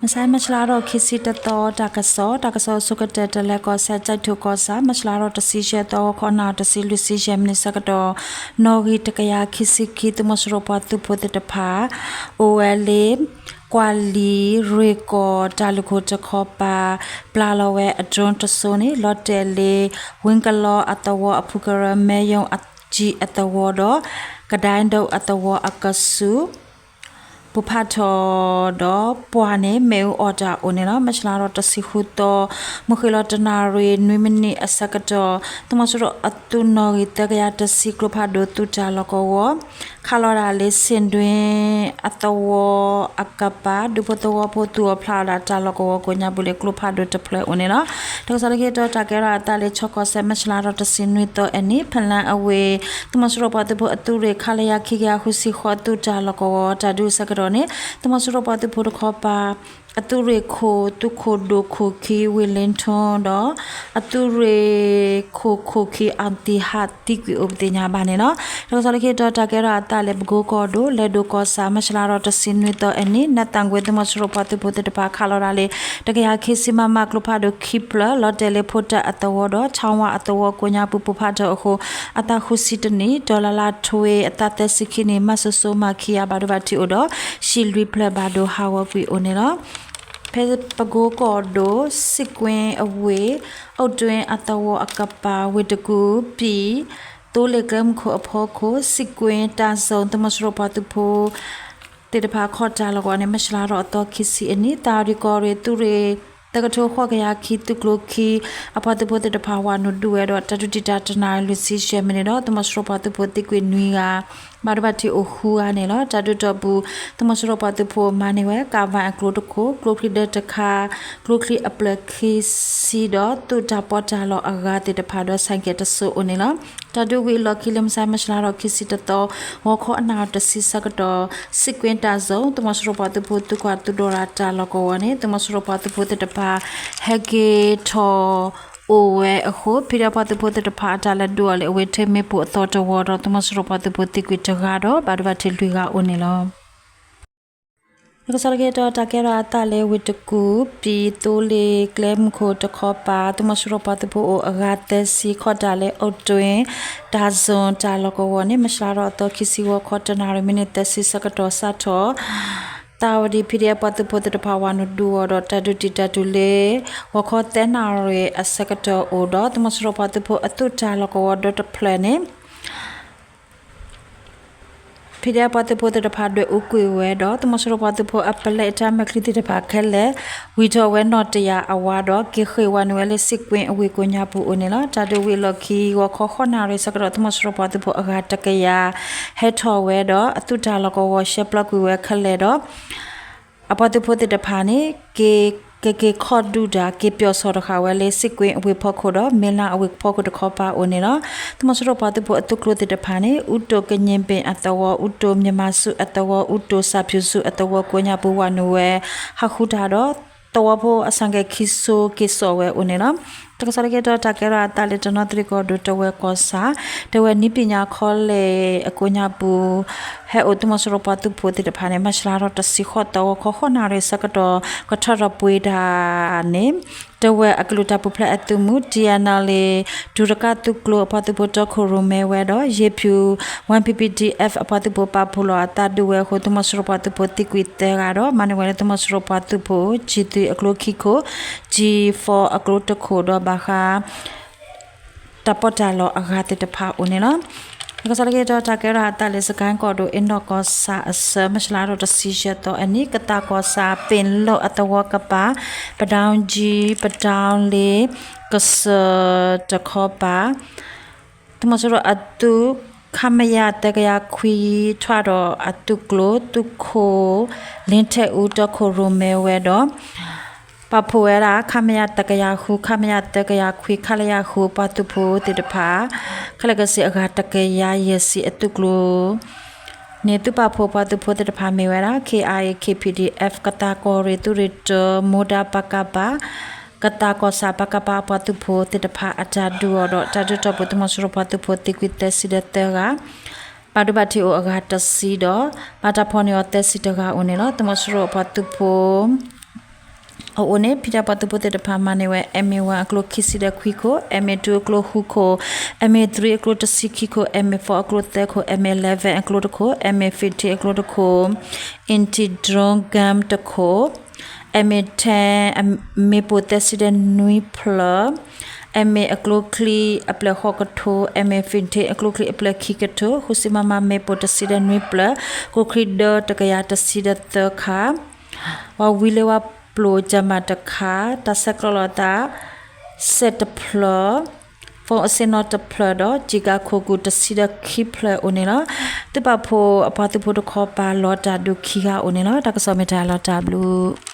မဆါ မၢ်ၡလါထီၣ်ခံဆံတသီ တၢ်ကစီၣ်, တၢ်ကစီၣ်ဆိကတၢၢ် တလဲၤကီၢ်စဲၣ် ကၠဲးထိၣ်ကီၢ်ဆၣ် မၢ်ၡလါထီၣ်တဆံယဲၢ်သီ ဂီၤခီနၣ်ရံၣ်တဆံလွံၢ်ဆံယဲၢ်မံးနံးဆၢကတီၢ် နီၣ်ဂံၢ်တကယၤခံဆံခံ သုးမီၤစိရိၤပှၤသုးဖိသ့ၣ်တဖၣ် အိၣ်ဝဲလၢ ကွၢ်လံၤရ့ၣ်ကီၢ် တၢ်လုၢ်ခိၣ်တခီပၤ ပျၢ်လီၤဝဲအdroneတစိၤန့ၣ် လီၤတဲာ်လၢ ဝ့ကလီအသဝီအဖုကရၢ မဲယုံအကၠံအသဝီဒီး ကဒဲဒိၣ်အသဝီအကဆူး ပူၤဖးထီၣ်ဒီးပှၢ်န့ၣ် မ့ၣ်အူအီၣ်တၢ်အိၣ်န့ၣ်လီၤ. မၢ်ၡလါထီၣ်တဆံဃုသီ မုၢ်ဃ့ၢ်လီၤတနၣ်ရံၣ်နွံမံးနံးအဆၢကတီၢ် သုးမီၤစိရိၤအသုးနီၣ်ဂံၢ်သၢကယၤတဆံ ကျိဖးဒိၣ်သုးတၢ်လီၢ်ကဝီၤ ခးလီၤဒၣ်လၢ ဆ့ၣ်ဒွ့အသဝီအကပၤ ဒူဖိသဝီဖိသူၣ်အီၤဖျးအီၤဒၣ်တၢ်လီၢ်ကဝီၤကိးညါပူၤလၢကျိဖးဒိၣ်တဖျၢၣ်အိၣ်န့ၣ်လီၤ. တၢ်ကစီၣ်လၢခံတီၤတၢ်ကဲထီၣ်အသးလၢ ချံၣ်ကီၢ်စဲၣ် မၢ်ၡလါထီၣ်တဆံနွံသီအနံၤ ဖလၢၣ်အဝ့ၢ် သုးမီၤစိရိၤပှၤသုးဖိအသုးရ့ၣ် ခလရ ခံကယၤဃုဆံဃိး သုးတၢ်လီၢ်ကဝီၤ တၢ်ဒုးအဆၢကတီၢ်န့ၣ် သုးမီၤစိရိၤပှၤသုးဖိတခီပၤ အသုးရ့ၣ်ခိၣ် သုးခိၣ်ဒိၣ်ခိၣ်ခံ ဝ့ၢ်လ့ထိဒီး အသုးရ့ၣ်ခိၣ်ခိၣ်ခံ အတံၢ်ဟးသံကွံာ်အိၣ်ပသ့ၣ်ညါဘၣ်န့ၣ်လီၤ. တၢ်ကစီၣ်လၢခံတီၤတၢ်ကဲထီၣ်အသးလၢ ပကိကီၢ်ဒိၣ် လဲၤဒိၣ်ကီၢ်ဆၣ် မၢ်ၡလါထီၣ်တဆံနွံသီအနံၤ နးသၣ်ကွ့သုးမီၤစိရိၤပှၤသုးဖိသ့ၣ်တဖၣ် ခးလီၤဒၣ်လၢ တကယၤခံဆံမမကျိဖးဒိၣ်ခံဖျၢၣ် လီၤတဲာ်လၢဖိတၢ်အသဝီဒီး ဆၣ်ဝါအသဝီကိးညါပူၤ ပူၤဖးထီၣ်အဃိ အသးဃုဆံတနံၣ် ဒီးလါလါထွ့အသးသၢဆံခံနံၣ် မၤစိၤစိၤမၤခံဂၤ ဘၣ်ဒိဘၣ်ထံးအိၣ်ဒီး ဟံၣ်လွံၢ်ဖျၢၣ်ဘၣ်ဒိဟးဂီၤကွံာ်အိၣ်န့ၣ်လီၤ. ဖဲပကိကီၢ်ဒိၣ် စံးကွ့အဝ့ၢ် အိၣ်တွ့အသဝီအကပၤ ဝ့ၢ်တကူၣ် ပံၣ် သိလ့ၣ်ကျဲမုၢ်ခိၣ်အဖီခိၣ် စံးကွ့တၢ်စိၣ် သုးမီၤစိရိၤပှၤသုးဖိ သ့ၣ်တဖၣ်ခီၣ်တၢ်လီၢ်ကဝီၤန့ၣ် မၢ်ၡလါထီၣ်အသီခံဆံအနံၤ သးရံၣ်ကီၢ်ရ့ၣ်သုးရ့ၣ် သၢကထိဃိးကယၤခံ သုးကျိၤခံ အပှၤသုးဖိသ့ၣ်တဖၣ်ဝးနုာ်ဒုးဝဲဒီး တၢ်ဒုးတံာ်တာ်တနၣ်ရံၣ်လွံၢ်ဆံယဲၢ်မံးနံးဒီး သုးမီၤစိရိၤပှၤသုးဖိသံကွံာ်နွံဂၤ ဘၣ်ဒိဘၣ်ထံးအိၣ်ဃုဂၤန့ၣ်လီၤ. တၢ်ဒုးတီၢ်ပူၤ သုးမီၤစိရိၤပှၤသုးဖိမၤန့ၢ်ဝဲ ကၣ်ဝၣ်အကျိတခိၣ် ကျိချံဒၢတခါ ကျိချံအပျၢၢ်ခံဆံဒီး သုးတၢ်ပီးတၢ်လီအဂၤသ့ၣ်တဖၣ်ဒီး ဆဲးကဲးတစိၤအိၣ်န့ၣ်လီၤ. တၢ်ဒုးဝံၤအလီၢ်ခံလၢမုၢ်ဆါ မၢ်ၡလါထီၣ်ခံဆံတသီ ဂီၤခီအနၣ်ရံၣ်တဆံဆၢကတီၢ် စံးကွ့တၢ်စိၣ် သုးမီၤစိရိၤပှၤသုးဖိသုးကွၢ်သုးဒိးရၤတၢ်လီၢ်ကဝီၤန့ၣ် သုးမီၤစိရိၤပှၤသုးဖိသ့ၣ်တဖၣ် ဟဲက့ၤထီၣ်အိၣ်ဝဲအဃိ ဖံးဒဲးပှၤသုးဖိသ့ၣ်တဖၣ်အတၢ်လဲၤဒုးအီၤလၢအဝ့ၢ်ထၢမ့ၣ်ပိၢ်အသီတဝီဒီး သုးမီၤစိရိၤပှၤသုးဖိသံကွံာ်တဂၤဒီး ဘၣ်ဒိဘၣ်ထံးလွံၢ်ဂၤအိၣ်န့ၣ်လီၤ. တၢ်ကစီၣ်လၢခံတီၤတၢ်ကဲထီၣ်အသးလၢ ဝ့ၢ်တကူၣ် ပံၣ်သိလ့ၣ်ကျဲမုၢ်ခိၣ်တခီပၤ သုးမီၤစိရိၤပှၤသုးဖိအိၣ်အဂၤသၢဆံ ခီၣ်တၢ်လၢအိၣ်တွ့ တၢ်စိၣ်တၢ်လီၢ်ကဝီၤန့ၣ် မၢ်ၡလါထီၣ်အသီခံဆံ ဂီၤခီတနၣ်ရံၣ်မံးနံးသၢဆံဆၢကတီၢ် စးထီၣ် သးဝံၤ ဖံးဒဲးပှၤသုးဖိသ့ၣ်တဖၣ်ဝးနုာ်ဒုးအီၤဒီး တၢ်ဒုးတံာ်တာ်တုၤလၢ ဂီၤခီသၢနၣ်ရံၣ်အဆၢကတီၢ်အိၣ်ဒီး သုးမီၤစိရိၤပှၤသုးဖိအသုးတၢ်လီၢ်ကဝီၤဒီတဖျၢၣ်န့ၣ် ဖံးဒဲးပှၤသုးဖိသ့ၣ်တဖၣ်ဒွဲၣ်အူကွံာ်ဝဲဒီး သုးမီၤစိရိၤပှၤသုးဖိအပလဲအတၢ်မဲာ်ချံသ့ၣ်တဖၣ်ခဲလၢာ် ဝံၤထီၣ်ဝဲနီၣ်တယၢ်အဝါဒီး က့ၤဃ့ၢ်ဝးနုာ်ဝဲလၢ စံးကွ့အဝ့ၢ်ကိးညါပူၤအိၣ်န့ၣ်လီၤ. တၢ်ဒုးဝံၤအလီၢ်ခံ ဂီၤခီဃိးနၣ်ရံၣ်ဆၢကတီၢ် သုးမီၤစိရိၤပှၤသုးဖိအဂၤတကယၤ ဟဲထီၣ်ဝဲဒီး အသုးတၢ်လီၢ်ကဝီၤရှဲပျီကွံာ်ဝဲခဲလၢာ်ဒီး အပှၤသုးဖိသ့ၣ်တဖၣ်န့ၣ် က့ၤ က့ၤခီၣ်ဒုးတၢ် က့ၤပၠီၣ်ဆီၣ်တဃာ်ဝဲလၢ စံးကွ့အဝ့ၢ်ဖီခိၣ်ဒီး မဲလၣ်အဝ့ၢ်ဖီခိၣ်တခီပၤအိၣ်န့ၣ်လီၤ. သုးမီၤစိရိၤပှၤသုးဖိအသုးကျိၤသ့ၣ်တဖၣ်န့ၣ် အူတိၢ်ကညီဘ့ၣ်အသဝီ အူတိၢ်မြန်မာ့စုအသဝီ အူတိၢ်စၢ်ဖၠူၣ်စုအသဝီကိးညါပူၤဝးနုာ်ဝဲ ဟးဃုတၢ်ဒီး သဝီဖိအဆၣ်ကဲခံစိက့ၤစိာ်ဝဲအိၣ်န့ၣ်လီၤ. တၢ်ကစီၣ်လၢခံတီၤတၢ်ကဲထီၣ်အသးလၢ တနီသရံၣ်ကီၢ်ဒိၣ် တဝဲၢ်ကီၢ်ဆၣ် တဝဲၢ်နံၣ်ပၠၣ်ခီလဲၣ်အကိးညါပူၤ ဟဲအိၣ်သုးမီၤစိရိၤပှၤသုးဖိသ့ၣ်တဖၣ်န့ၣ် မၢ်ၡလါထီၣ်တဆံဃိးသီ ဂီၤခီဃိးနၣ်ရံၣ်ဆၢကတီၢ် ကထီၣ်ထီၣ်ပှ့ၤတၢ်န့ၣ် တဝဲၢ်အကလုာ်တၢ်ပူၤဖျဲးအသုးမုၢ် တံၢ်အနီၣ်လ့ၣ် ဒူတကၣ်သုးကျိၤအပှၤသုးဖိတီခိၣ်ရိၣ်မဲဝဲဒီး ယ့ၢ်ဖၠူၣ် YPBDF အပှၤသုးဖိပာ်ဖှိၣ်လီၤအသးဒုးဝဲအဃိ သုးမီၤစိရိၤပှၤသုးဖိသံကွံာ်သၢဂၤဒီး မၤန့ၢ်ဝဲလၢသုးမီၤစိရိၤပှၤသုးဖိ G three အကျိခံခိၣ် G four အကျိတခိၣ်ဒီးဘၣ်ဃး တၢ်ပီးတၢ်လီအဂၤသ့ၣ်တဖၣ်အိၣ်န့ၣ်လီၤ. တၢ်ကစီၣ်လၢခံတီၤတၢ်ကဲထီၣ်အသးလၢ စကဲၣ်ကီၢ်ဒိၣ် အ့ၣ်နီၣ်ကီၢ်ဆၣ်အဆၢ မၢ်ၡလါထီၣ်တဆံယဲၢ်သီအနံၤ ကသးကီၢ်ဆၣ် ပ့ၣ်လိၣ်အသဝီကပၤ ပဒၣ်ကၠံ ပတၢ်လ့ ကစၢၢ်တခီပၤ သုးမီၤစိရိၤအသုး ခမရ သၢကယၤခွံ ထွဲဒီးအသုးကျိၤ သုးခိၣ် လ့ထဲအူတီခိၣ်ရိၣ်မဲဝဲဒီး ပာ်ဖှိၣ်ဝဲဒၣ် ခမရ သၢကယၤဃု ခမရ သၢကယၤခွံ ခလရ ဃု ပှၤသုးဖိသ့ၣ်တဖၣ် ခဲလၢာ်ကစ့ၢ်အဂၤတကယၤယဲၢ်ဆံအသုးကျိၤ န့ၣ် သုးပာ်ဖှိၣ်ပှၤသုးဖိသ့ၣ်တဖၣ်မ့ၢ်ဝဲဒၣ် KIA KPDF ကသးကီၢ်ရ့ၣ်သုးရ့ၣ်တၢ မိၢ်ဒါ ပကဖ ကသးကီၢ်ဆၣ် ပကဖ အပှၤသုးဖိသ့ၣ်တဖၣ်အတၢ်ဒုးအီၤဒီး တၢ်ဒုးတီၢ်ပူၤ သုးမီၤစိရိၤပှၤသုးဖိသံကွံာ်သၢဆံဒီးသၢဂၤ ဘၣ်ဒိဘၣ်ထံးအိၣ်အဂၤတဆံဒီး ဘၣ်တၢ်ဖီၣ်န့ၢ်အီၤသၢဆံတဂၤအိၣ်န့ၣ်လီၤ. သုးမီၤစိရိၤအပှၤသုးဖိ အအိၣ်န့ၣ် ဖံးတၢ်ပှၤသုးဖိသ့ၣ်တဖၣ်မၤန့ၢ်ဝဲ M A one အကျိခံဆံဒီးခွံခိၣ်, M A two အကျိဃုခိၣ်, M A three အကျိတဆံခံခိၣ်, M A four အကျိသၢခိၣ်, M A eleven အကျိတခိၣ်, M A fifteen အကျိတခိၣ်, anti-drone gun တခိၣ်, M A ten မ့ၣ်ပိၢ်သၢဆံဒီးနွံဖျၢၣ်, M A အကျိချံအပျဲၢ်ဃိးကထိ, M A fifteen အကျိချံအပျဲၢ်ခံကထိ, ဃုဆံ MM မ့ၣ်ပိၢ်တဆံဒီးနွံဖျၢၣ်, ကျိချံဒၢတကယၤတဆံဒီးသၢခါ, ပှၤဝံလ့ဝါပျိၢ် Jammer တခါ, တၢ်ဆဲးကျိးလိာ်သး စဲးတဖျၢၣ်, phone အစ့နီတဖျၢၣ်ဒီး ကျည်ကာ ခိၣ်ကူၣ်တဆံဒီးခံဖျၢၣ်အိၣ်န့ၣ်လီၤ. သုးပာ်ဖှိၣ်အပှၤသုးဖိတခီပၤ လီၤတၢ်ဒုးခံဂၤအိၣ်န့ၣ်လီၤ. တၢ်ကစီၣ်မ့ၢ်တၢ်လီၤတၢ်ဘျုး